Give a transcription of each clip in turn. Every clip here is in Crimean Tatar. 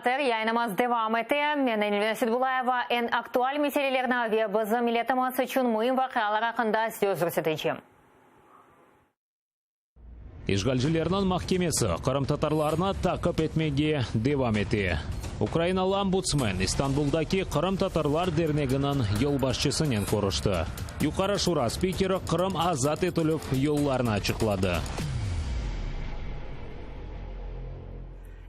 Cemaatır, yayınımız devam ete. Men Elvina Seitbullayeva eñ aktual meselelerni ve bizim milletimiz içün müim vaqialar aqqında söz yürsetecem. İşğalcilerniñ mahkemesi qırımtatarlarnı taqip etmege devam ete. Ukrainalı ombudsmen İstanbuldaki Qırımtatarlar derneginiñ yolbaşçısınen körüşti. Yuqarı Şura spikeri Qırım azat etilüv yollarını açıqladı.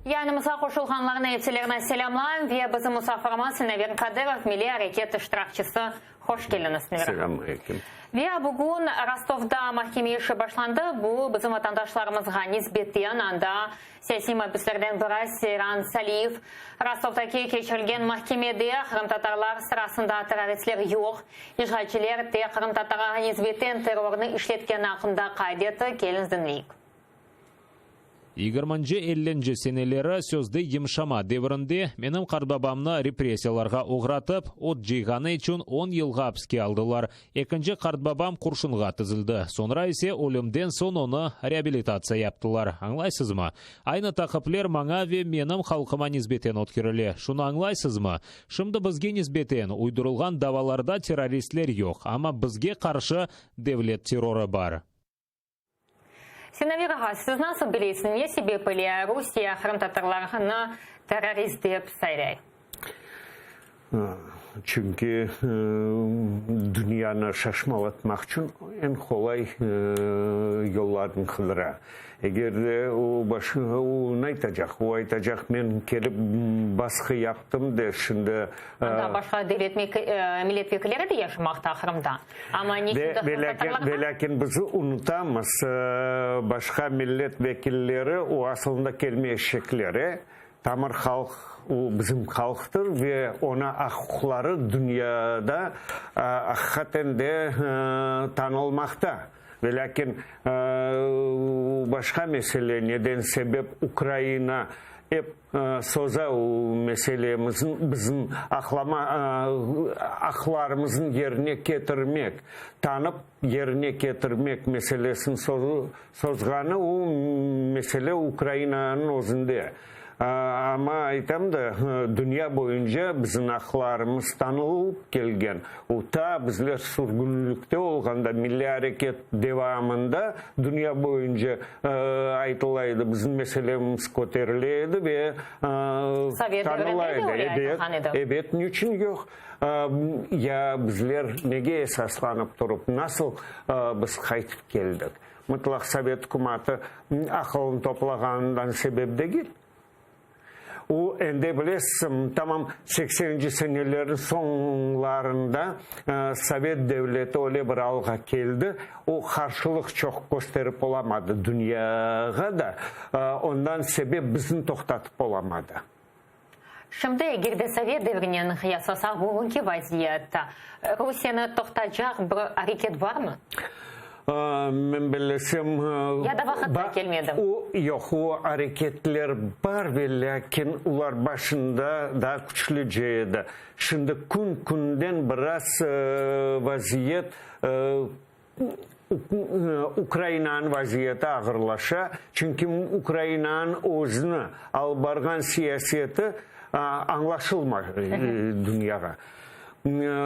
Yayınımızğa qoşulğanlarnı epsilerini selâmlayım ve bizim musafirimiz Sinaver Kadırov, milliy areket iştirakçisi. Hoş keldiñiz, Sinaver ağa. Selâm aleyküm. Ve bugün Rostovda mahkeme işi başlandı. Bu, bizim vatandaşlarımızğa nisbeten anda siyasiy mabüslerden biri Seyran Saliyev. Rostovdaki keçirilgen mahkemede qırımtatarlar sırasında terroristler yoq, işğalciler tek qırımtatarlarğa nisbeten terrornı işletkeni aqqında qayd etti. Keliñiz diñleyik. Yigirminci ellinci seneleri, sözde yımşama devrinde, menim qartbabamnı repressiyalarğa oğratıp, ot cıyğanı içün on yılğa apiske aldılar. Ekinci qartbabam qurşunğa tizildi, soñra ise ölümden soñ onı reabilitatsiya yaptılar. Añlaysızmı? Aynı taqipler maña ve menim halqıma nisbeten ötkerile. Şunı añlaysızmı? Şimdi bizge nisbeten uydurılğan davalarda terroristler yoq, amma bizge qarşı devlet terrorı bar. Sinaver ağa, siz nasıl bilesiñ, ne sebep ile Rusiye qırımtatarlarnı terrorist dep saylay? Çünki dünyanı şaşmalatmaq içün eñ qolay yollarnı qıdıra. Eger de o baş, o ne aytacaq? O aytacaq, men kelip basqı yaptım de, şimdi. Anda başqa devlet milletvekilleri de yaşamaqta Qırımda. Amma ne içün de qırımtatarlarğa? Velâkin biz unutamız, başqa millet vekilleri, o asılında kelme eşekleri, tamır halq, o bizim halqtır ve ona aq-uquqları dünyada aqiqaten de tanılmaqta. Velâkin başqa mesele, neden sebep Ukraina ep soza o meselemizin, bizim aqlama, aqlarımızın yerine ketirmek, tanıp yerine ketirmek meselesini sozğanı, o mesele Ukrainanıñ özünde. Amma aytam da, dünya boyunca bizim aqlarımız tanılıp kelgen. O ta bizler sürgünlikte olğanda, milliy areket devamında dünya boyunca aytıla edi, bizim meselemiz köterile edi ve Sovet tanıla devrinde de edi. öyle aytılğan edi. Ebet, niçün yoq? Ya bizler nege esaslanıp turıp, nasıl biz qaytıp keldik? Mıtlaq sovet ükümatı aqılını toplağanından sebep degil. O, endi bilesiz, tamam sekseninci senelerniñ soñlarında sovet devleti öyle bir alğa keldi, o, qarşılıq çoq kösterip olamadı dünyağa da, ondan sebep bizni toqtatıp olamadı. Şimdi, eger de sovet devrinen qıyaslasaq, bugünki vaziyet, Rusiyeni toqtacaq bir areket barmı? Men bellesem, Ya da vaqıt da kelmedi? O, yoq, o areketler bar, ve lâkin olar başında daa küçlüce edi. Şimdi kün-künden biraz vaziyet, Ukrainanıñ vaziyeti ağırlaşa, çünki Ukrainanıñ özüni alıp barğan siyaseti añlaşılmay dünyağa.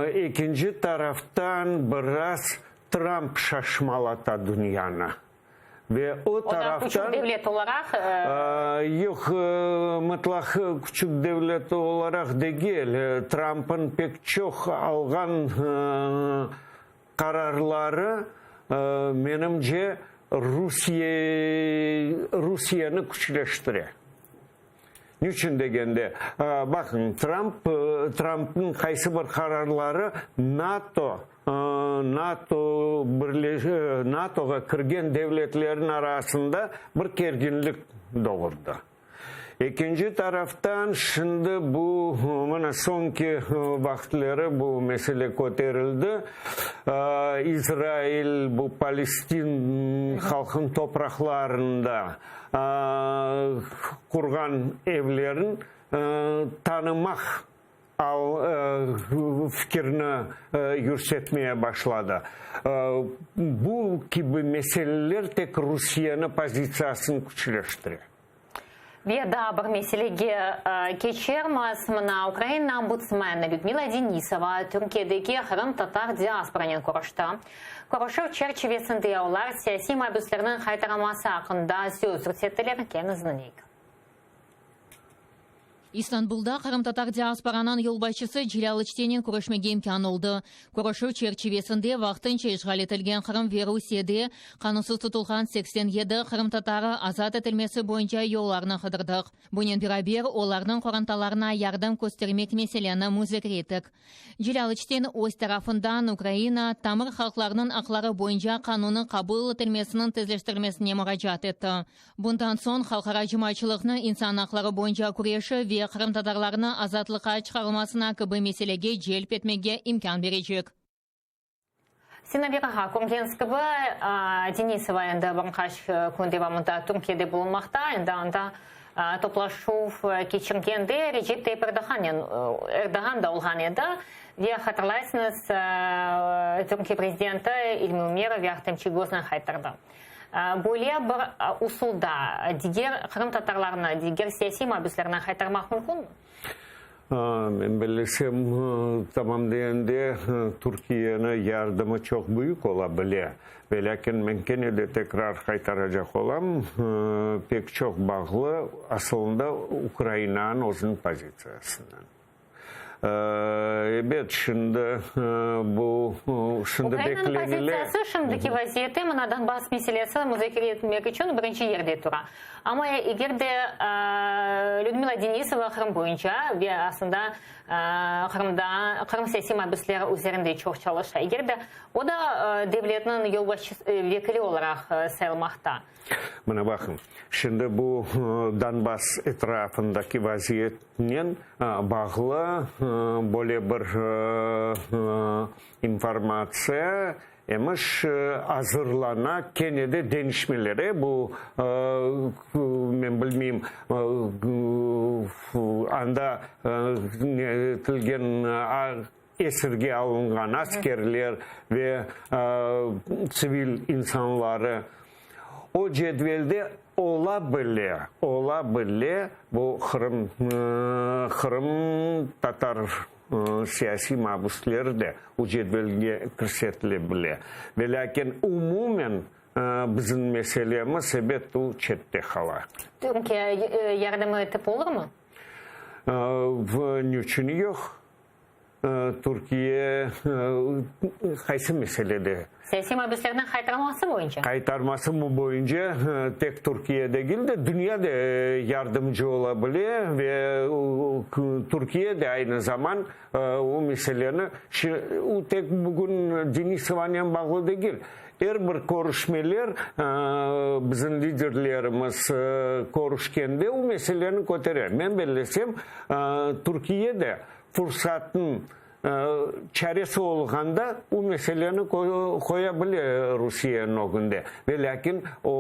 Ekinci taraftan, biraz Tramp şaşmalata dünyanı. Ve o O da küçük taraftan. devlet olaraq. Yoq, mıtlaq küçük devlet olaraq degil. Tramp'ın pek çoq alğan qararları, menimce, Rusiye, Rusiyeni küçleştire. Niçün degende, baqıñ, Tramp, Trampnıñ qaysı bir qararları NATO, NATO NATOğa kirgen devletlerniñ arasında bir kerginlik doğurdı. Ekinci taraftan, şimdi bu, mına, soñki vaqıtları bu mesele köterildi, İsrail bu Palestin halqınıñ topraqlarında qurğan evlerin tanımaq fikirni yürsetmeye başladı. Bu kibi meseleler tek Rusiyeniñ pozitsiyasını küçleştire. Ve daa bir meselege keçermiz. Mına, Ukraina ombudsmeni Lüdmila Denisova Türkiyedeki qırımtatar diasporanen körüşti. Körüşüv çerçivesinde olar siyasiy mabüslerniñ qaytarılması aqqında söz yürsettiler, keniz dinleyik. İstanbulda qırımtatar diasporanıñ yolbaşçısı Celâl İçtenen körüşmege imkân oldı. Körüşüv çerçivesinde vaqtınca işğal etilgen Qırım ve Rusiyede qanunsız tutulğan 87 qırımtatarı azat etilmesi boyunca yollarnı qıdırdıq. Bunen beraber, olarnıñ qorantalarına yardım köstermek meseleni muzakere ettik. Celâl İçten öz tarafından Ukraina tamır halqlarnıñ aqları boyunca qanunı qabul etilmesiniñ tezleştirilmesine muracaat etti. Bundan soñ halqara cemaatçılıqnı insan aqları boyunca küreşi ve qırımtatarlarnı azatlıqqa çıqarılmasına kibi meselege celp etmege imkân berecek. Sinaver ağa, körgeniñiz kibi, Denisova endi bir qaç kün devamında Türkiyede bulunmaqta. Endi anda toplaşuv keçirgende Recep Tayyip Erdoğannen, Erdoğan da olğan edi. Ve hatırlaysıñız, Türkiye prezidenti İlmi Umerov ve Ahtem Çiygoznı qaytardı. Böyle bir usulda diger qırımtatarlarnı, diger siyasiy mabüslerni qaytarmaq mümkünmi? Men bellesem, tamam degende, Türkiyeniñ yardımı çoq büyük ola bile. Velâkin men kene de tekrar qaytaracaq olam, pek çoq bağlı asılında Ukrainanıñ özüniñ pozitsiyasınen. Ebet, şimdi bu, şimdi Ukrainanıñ beklenile. pozitsiyası şimdiki vaziyette mına Donbass meselesi muzakere etmek içün birinci yerde tura. Amma eger de Lüdmila Denisova Qırım boyunca ve aslında Qırımda Qırım siyasiy mabüsleri üzerinde çoq çalışa, eger de o da devletniñ yolbaşçısı, vekili olaraq sayılmaqta. Mına baqıñ, şimdi bu Donbass etrafındaki vaziyetnen bağlı böyle bir informatsiya emiş azırlana, kene de deñişmelere, bu men bilmeyim, anda ne etilgen esirge alınğan askerler ve tsivil insanları o cedvelde ola bile, ola bile bu Qırım, qırımtatar siyasiy mabüsleri de o cedvelge kirsetile bile. Velâkin umumen bizim meselemiz, ebet, o çette qala. Türkiye yardım etip olurmı? Niçün yoq? Türkiye qaysı meselede? Siyasiy mabüslerniñ qaytarılması boyunca. Qaytarması boyunca tek Türkiye degil de, dünya da yardımcı ola bile ve Türkiye de aynı zaman o meseleni, o tek bugün Denisovanen bağlı degil, er bir körüşmeler bizim liderlerimiz körüşkende o meseleni kötere. Men bellesem, Türkiye de Fursatnıñ çaresi olğanda o meseleni qoya bile Rusiyeniñ ögünde. Ve lâkin o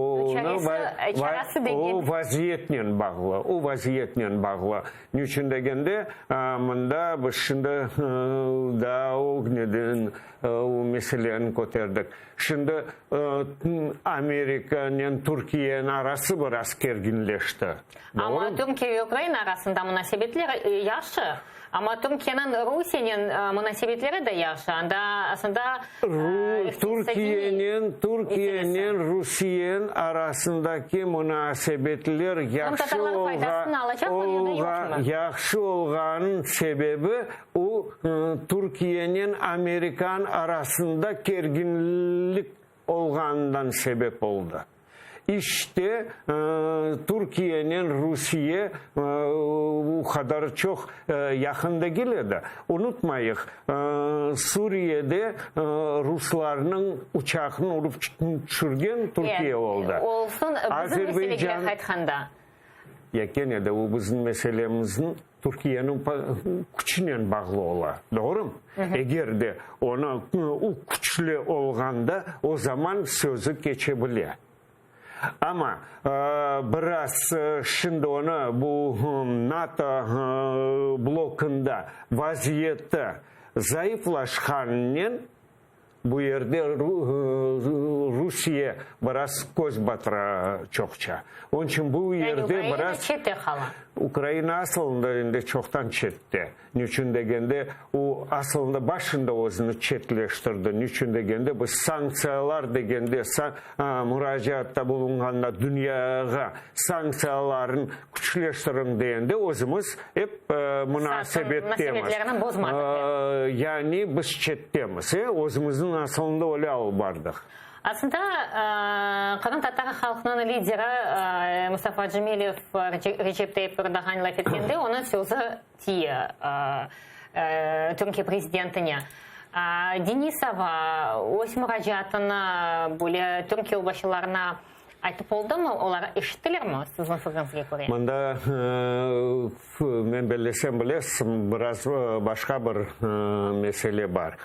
vaziyetnen bağlı, o vaziyetnen bağlı. Niçün degende, mında biz şimdi daa ögneden o meseleni köterdik. Şimdi Amerikanen Türkiyeniñ arası biraz kerginleşti. Amma Türkiye ve Ukraina arasında munasebetler yahşı. Amma Türkiyeniñ Rusiyenen munasebetleri de yahşı. Anda aslında Türkiyenen Türkiyenen Rusiyen arasındaki munasebetler yahşı olğa yahşı olğanıñ sebebi o Türkiyenen Amerikan arasında kerginlik olğanından sebep oldı. İşte, Türkiyenen Rusiye o qadar çoq yaqın degil edi. Unutmayıq, Suriyede ruslarnıñ uçağını urıp tüşürgen Türkiye oldı. Olsun, bizim meselege qaytqanda. Ya kene de o bizim meselemizniñ Türkiyeniñ küçünen bağlı ola, doğrumı? Eger de onı o küçlü olğanda, o zaman sözü keçe bile. Amma biraz şimdi onı bu NATO blokunda vaziyeti zayıflaşqanınen. Bu yerde Rusiye biraz köz batıra çoqça. Onıñ içün bu yerde biraz. Yani Ukraina çette qala. Ukraina asılında endi çoqtan çette. Niçün degende, o asılında başında özüni çetleştirdi. Niçün degende, biz sanktsiyalar degende, muracaatta bulunğanda dünyağa sanktsiyalarnı küçleştiriñ degende özümiz ep munasebettemiz. Yani biz çettemiz. Özümizni asılında öyle alıp bardıq. Aslında, qırımtatar halqınıñ lideri Mustafa Cemilev Recep Tayyip Erdoğan laf etkende, onıñ sözü tiye Türkiye prezidentine. Denisova öz muracaatını böyle Türkiye yolbaşçılarına aytıp oldımı? Olar eşittilermi, siziñ fikriñizge köre? Mında, men bellesem, bilesiñ, biraz başqa bir mesele bar.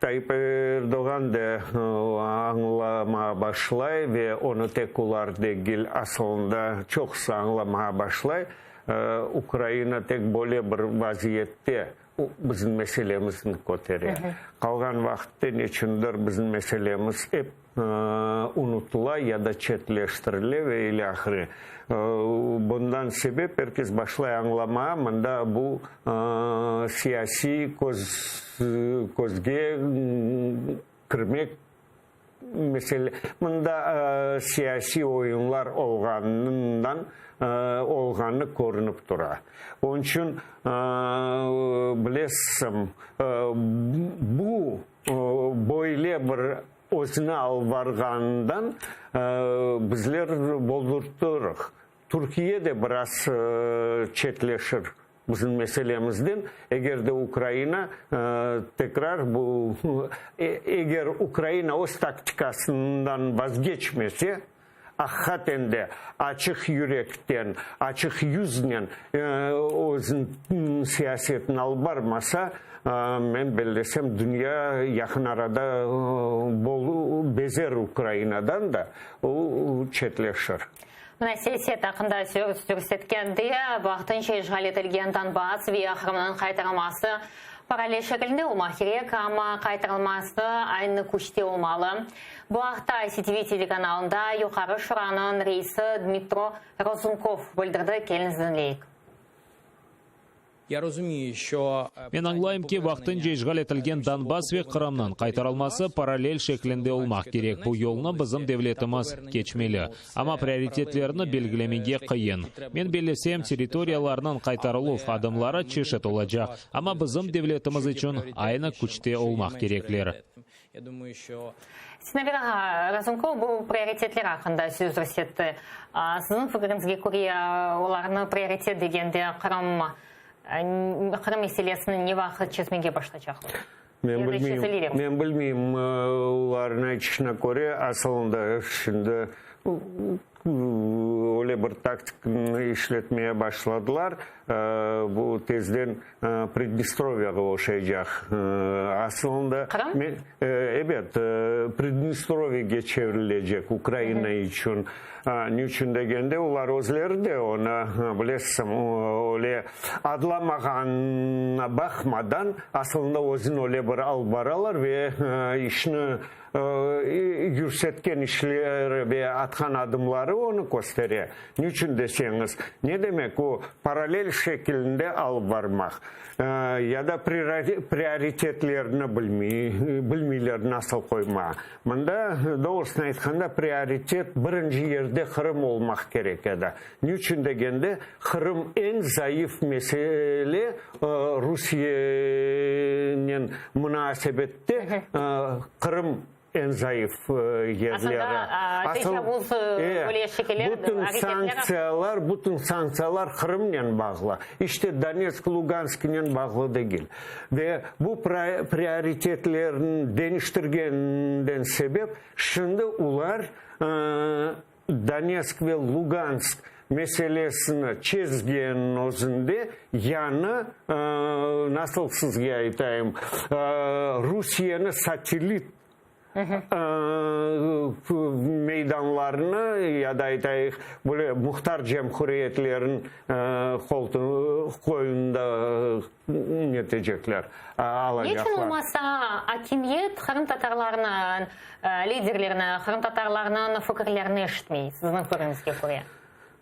Tayyip Erdoğan da añlamağa başlay ve onı tek olar degil, asılında çoqusı añlamağa başlay, Ukraina tek böyle bir vaziyette bizim meselemizni kötere. Qalğan vaqıtta neçündir bizim meselemiz ep unutıla ya da çetleştirile ve ilâhre. Bundan sebep er kes başlay añlamağa, mında bu siyasiy köz közge kirmek mesele, mında siyasiy oyunlar olğanından olğanı körünip tura. Onıñ içün bilesiñ, bu böyle bir özüni alıp barğanından bizler boldurttırıq. Türkiye de biraz çetleşir bizim meselemizden, eger de Ukraina tekrar bu, eger Ukraina öz taktikasından vazgeçmese, Aqiqaten de, açıq yürekten, açıq yüznen özüniñ siyasetini alıp barmasa, men bellesem, dünya yaqın arada bezer Ukrainadan da, o çetleşir. Mına siyaset aqqında söz yürsetkende, vaqtınca işğal etilgen Donbass ve Qırımnıñ qaytarılması parallel şekilde olmaq kerek, amma qaytarılması aynı küçte olmalı. Bu aqta ICTV telekanalında Yuqarı Şuranıñ reisi Dmitro Razumkov bildirdi, keliñiz diñleyik. Men añlayım ki, vaqtınca işğal etilgen Donbass ve Qırımnıñ qaytarılması parallel şeklinde olmaq kerek, bu yolnı bizim devletimiz keçmeli. Amma prioritetlerni belgilemege qıyın. Men bellesem, territoriyalarnıñ qaytarıluv adımları çeşit olacaq, amma bizim devletimiz içün aynı küçte olmaq kerekler. Sinaver ağa, Razumkov bu prioritetler aqqında söz yürsetti. Siziñ fikriñizge köre, olarnı prioritet degende Qırım, Qırım meselesini ne vaqıt çezmege başlaycaqlar? Men bilmeyim, men bilmeyim, olarnıñ aytışına köre, asılında şimdi öyle bir taktikni işletmeye başladılar, bu tezden Pridnestrovyağa oşaycaq. Asılında, Qırım? Ebet, Pridnestrovyege çevrilecek Ukraina içün. Niçün degende, olar özleri de onı, bilesiñ, öyle adlamağanına baqmadan, asılında özüni öyle bir alıp baralar ve işni Yürsetken işleri ve atqan adımları onı köstere. Niçün deseñiz, ne demek o, parallel şekilinde alıp barmaq? Ya da prioritetlerini bilmeyler nasıl qoymağa. Mında, doğrusını aytqanda, prioritet birinci yerde Qırım olmaq kerek edi. Niçün degende, Qırım eñ zayıf mesele Rusiyenen munasebette Qırım eñ zayıf yerleri. Asıl, bütün sanktsiyalar, bütün sanktsiyalar Qırımnen bağlı. İşte Donetsk, Lugansknen bağlı degil. Ve bu prioritetlerni deñiştirgeninden sebep şimdi olar Donetsk ve Lugansk meselesini çezgenniñ özünde yañı, nasıl sizge aytayım, Rusiyeni satellit. meydanlarını ya da aytayıq, böyle muhtar cemhuriyetlerin qoyunda netecekler, alacaqlar. Neçün olmasa akimiyet qırımtatarlarnıñ liderlerini, qırımtatarlarnıñ fikirlerini eşitmey, sizniñ fikriñizge köre?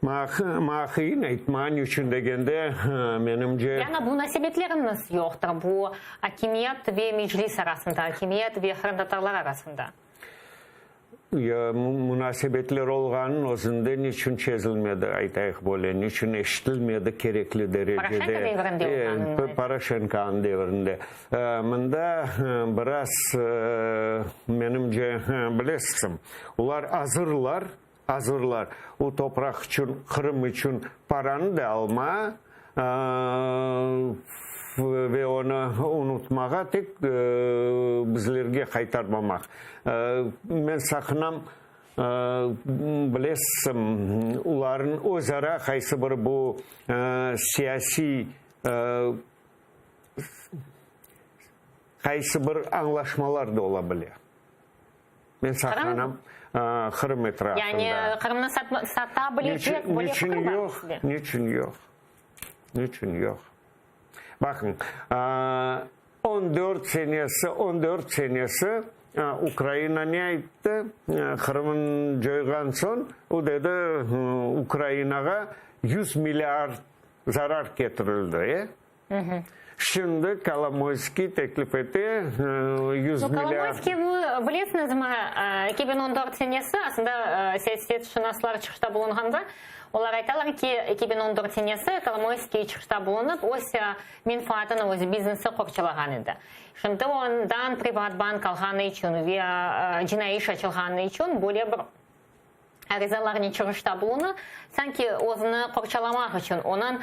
Maña qıyın aytmağa, niçün degende, menimce. Yani munasebetlerimiz yoqtır bu akimiyet ve Meclis arasında, akimiyet ve qırımtatarlar arasında. Ya munasebetler olğanıñ özünde niçün çezilmedi, aytayıq böyle, niçün eşitilmedi kerekli derecede? Poroşenko devrinde olğanını. Poroşenkonıñ devrinde. Mında biraz, menimce, bilesiñ, olar azırlar, Azırlar o topraq içün, Qırım içün paranı da alma ve onı unutmağa, tek bizlerge qaytarmamaq. Men saqınam, bilesiñ, olarnıñ öz ara qaysı bir bu siyasiy qaysı bir añlaşmalar da ola bile. Men saqlanam Qırım etrafında. Yani Qırımnı sata bilecek böyle fikir bar mı sizde? Niçün yoq? Niçün yoq? Baqıñ, 14 senesi, 14 senesi Ukraina ne ayttı? Qırımnı coyğan soñ, o dedi, Ukrainağa 100 milliard zarar ketirildi, e? Şimdi Kolomoyskiy teklif ete, 100 milliard. Kolomoyskiy, bu, bilesiñizmi, 2014 senesi, aslında, siyasetşınaslar çıqışta bulunğanda, olar aytalar ki, 2014 senesi Kolomoyskiy çıqışta bulunıp, öz menfaatını, öz biznesi qorçalağan edi. Şimdi ondan Privatbank alğanı içün ve cinaiy iş açılğanı içün böyle bir arizalarnen çıqışta buluna, sanki özüni qorçalamaq içün, onıñ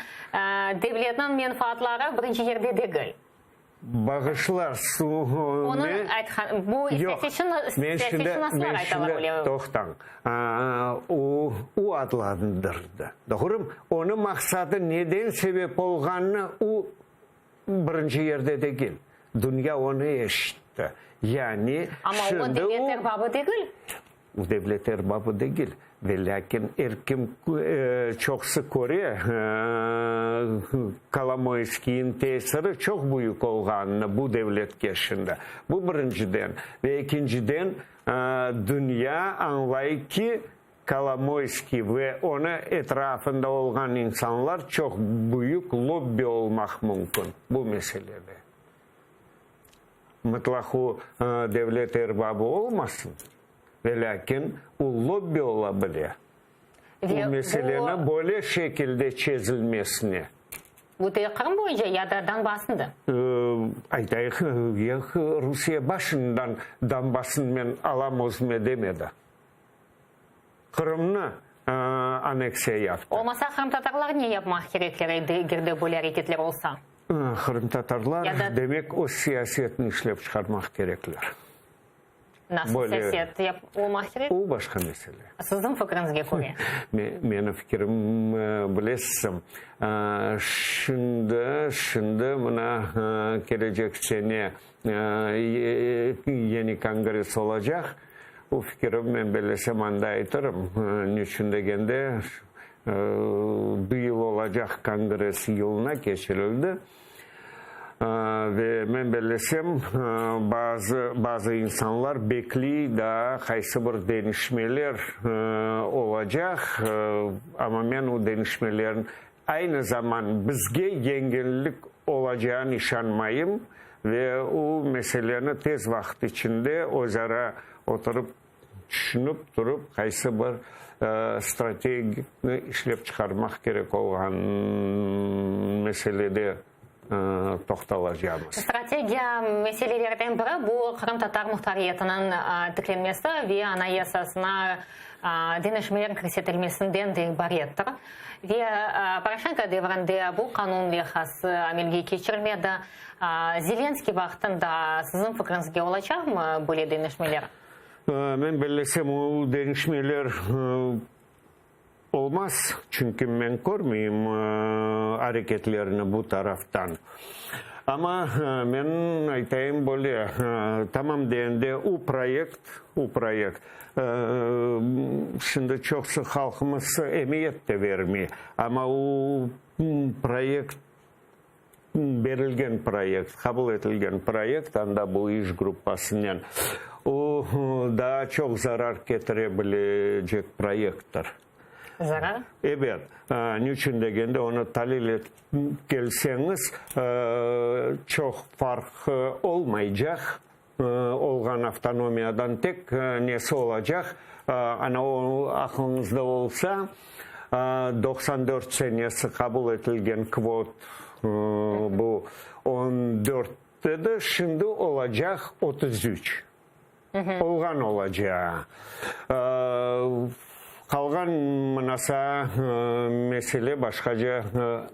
devletniñ menfaatları birinci yerde degil. Bağışlar, Onıñ aytqan, bu siyasetşınaslar aytalar öyle. Toqtañ, o, o adlandırdı, doğrumı? Onıñ maqsadı neden sebep olğanını o birinci yerde degil, dünya onı eşitti. Yani, Amma o devlet erbabı degil. O devlet erbabı degil, ve lâkin er kim çoqusı köre, Kolomoyskiyniñ tesiri çoq büyük olğanını bu devletke şimdi. Bu birinciden. Ve ekinciden, dünya añlay ki, Kolomoyskiy ve onı etrafında olğan insanlar çoq büyük lobbi olmaq mümkün bu meselede. Mıtlaq o devlet erbabı olmasın, velâkin o lobbi ola bile. Bu meseleni böyle şekilde çezilmesine. Bu tek Qırım boyunca ya da Donbassnı da? Aytayıq, Rusiye başından Donbassnı men alam özüme demedi. Qırımnı aneksiya yaptı. Olmasa qırımtatarlar ne yapmaq kerekler edi, eger de böyle areketler olsa? Qırımtatarlar, demek, öz siyasetini işlep çıqarmaq kerekler. Nasıl siyaset olmaq kerek? O başqa mesele. Siziñ fikriñizge köre? Menim fikrim, bilesiz, şimdi, şimdi mına kelecek sene Yeni kongress olacaq. Bu fikirim men bellesem anda aytırım. Niçün degende, bu yıl olacaq kongress yılına keçirildi. Ve men bellesem, bazı, bazı insanlar bekliy daa qaysı bir deñişmeler olacaq. Amma men o deñişmelerniñ Aynı zaman bizge yengillik olacağını işanmayım ve o meseleni tez vaqıt içinde özara oturıp tüşünip turıp qaysı bir strategikni işlep çıqarmaq kerek olğan meselede toqtalacağımız. Strategiya meselelerden biri bu qırımtatar muhtariyetiniñ tiklenmesi ve Anayasasına deñişmeler kirsetilmesinden de ibarettir. Ve Poroşenko devrinde bu qanun leyhası amelge keçirilmedi. Zelenskıy vaqtında siziñ fikriñizge olacaqmı böyle deñişmeler? Men bellesem, o deñişmeler olmaz, çünki men körmeyim areketlerini bu taraftan. Amma men aytayım böyle, tamam degende u proyekt, u proyekt, şimdi çoqsı halqımız emiyet de vermey, amma u proyekt, berilgen proyekt, qabul etilgen proyekt, anda bu iş gruppasınen, o daa çoq zarar ketire bilecek proyekttir. Zarar? Ebet. Niçün degende, onı talil etip kelseñiz, çoq farq olmaycaq, olğan avtonomiyadan tek nesi olacaq, ana o aqlıñızda olsa, 94 senesi qabul etilgen kvot bu 14 edi, şimdi olacaq 33. Olğan olacağı. Qalğan mınasa mesele başqaca,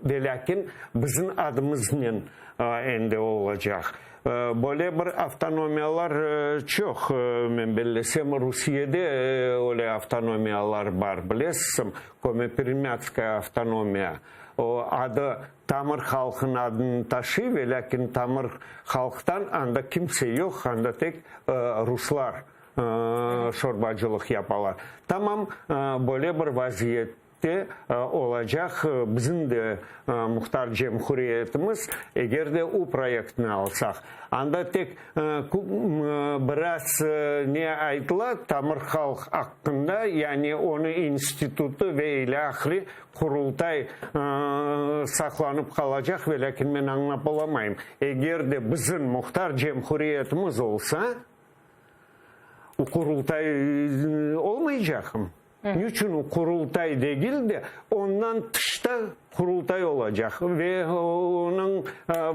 velâkin bizim adımıznen endi olacaq. Böyle bir avtonomiyalar çoq, men bellesem, Rusiyede öyle avtonomiyalar bar, bilesizmi, Komi-Permâtskaya avtonomiya, o adı Tamır halqınıñ adını taşıy, velâkin tamır halqtan anda kimse yoq, anda tek ruslar şorbacılıq yapalar. Tamam böyle bir vaziyette olacaq bizim de muhtar cemhuriyetimiz, eger de u proyektni alsaq. Anda tek biraz ne aytıla tamır halq aqqında, yani onıñ institutı ve ilâhre Qurultay saqlanıp qalacaq, velâkin men añlap olamayım, eger de bizim muhtar cemhuriyetimiz olsa, o Qurultay olmaycaqmı? Niçün o Qurultay degil de, ondan tışta Qurultay olacaq ve onıñ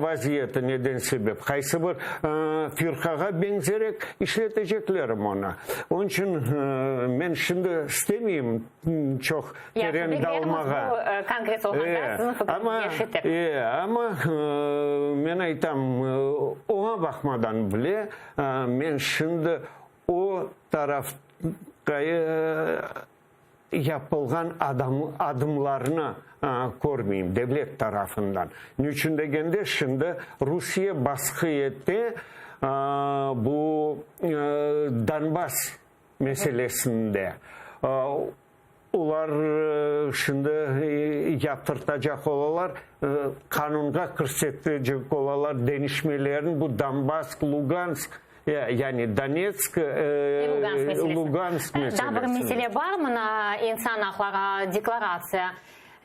vaziyeti neden sebep? Qaysı bir firqağa beñzerek işleteceklermi onı? Onıñ içün men şimdi istemeyim çoq teren dalmağa. Amma, amma men aytam, oña baqmadan bile, men şimdi o tarafqa yapılğan adımlarnı körmeyim devlet tarafından. Niçün degende, şimdi Rusiye basqı ete bu Donbass meselesinde. Olar şimdi yaptırtacaq olalar, qanunğa kirsetecek olalar deñişmelerini, bu Donbass, Lugansk, yani Donetsk, Lugansk meselesinde. Daa bir mesele bar, mına insan aqları deklaratsiya.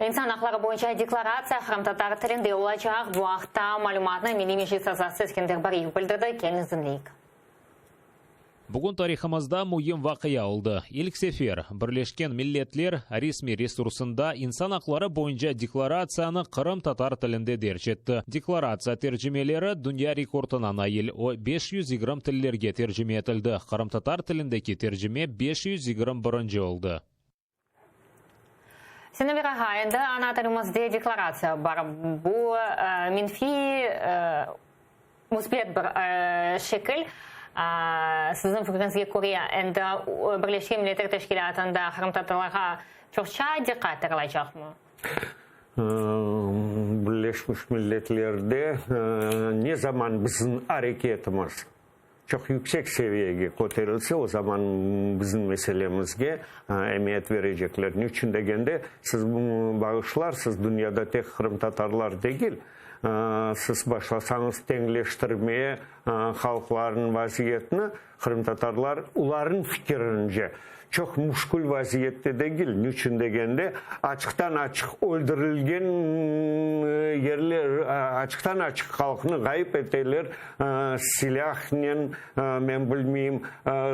İnsan aqları boyunca deklaratsiya qırımtatar tilinde olacaq. Bu aqta malümatnı Milliy Meclis azası Eskender Bariyev bildirdi. Keliñiz diñleyik. Bugün tarihımızda müim vaqia oldı. İlk sefer Birleşken Milletler resmiy resursında insan aqları boyunca deklaratsiyanı qırımtatar tilinde derc etti. Deklaratsiya tercimeleri dünya rekordına nail, o, 520 tillerge tercime etildi, qırımtatar tilindeki tercime 521-nci oldı. Sinaver ağa, endi ana tilimizde deklaratsiya bar. Bu menfiy, müsbet bir şekil. Siziñ fikriñizge köre, endi Birleşken Milletler Teşkilâtında qırımtatarlarğa çoqça diqqat ayırılacaqmı? Birleşmiş Milletlerde ne zaman bizim areketimiz çoq yüksek seviyege köterilse, o zaman bizim meselemizge emiyet berecekler. Niçün degende, siz bağışlarsız, dünyada tek qırımtatarlar degil, siz başlasañız teñleştirmeye halqlarnıñ vaziyetini, Qırımtatarlar, olarnıñ fikirince, çoq müşkül vaziyette degil, niçün degende, açıqtan-açıq öldürilgen yerler, açıqtan-açıq halqnı ğayıp eteler, silâhnen, men bilmeyim,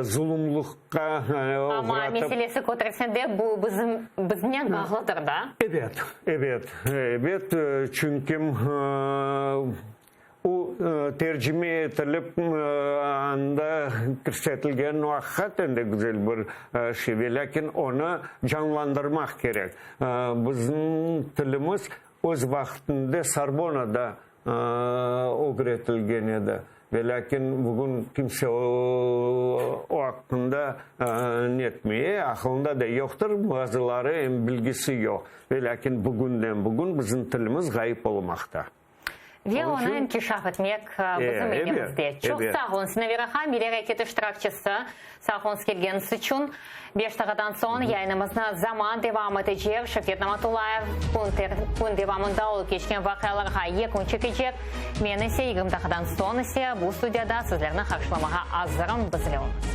zulumlıqqa oğratıp. Amma meselesi köterse de, bu bizim, biznen bağlıdır da? Ebet, ebet, ebet, çünki. O, tercime etilip, anda kirsetilgen, o, aqiqaten de güzel bir şive, lâkin onı canlandırmaq kerek. Bizim tilimiz öz vaqtında Sorbonnada ögretilgen edi, ve lâkin bugün kimse o aqqında netmey, aqılında da yoqtır, bazıları em bilgisi yoq. Ve lâkin bugünden-bugün bizim tilimiz ğayıp olmaqta. Ve onı inkişaf etmek bizim elimizde. Çoq sağ oluñ, Sinaver ağa, Milliy areket iştirakçisi, sağ oluñız kelgeniñiz içün. Beş daqadan soñ yayınımıznı Zaman devam etecek. Şevket Namatullayev kün devamında olıp keçken vaqialarğa yekün çekecek. Men ise 20 daqadan soñ ise bu studiyada sizlerni qarşılamağa azırım. Bizle oluñız.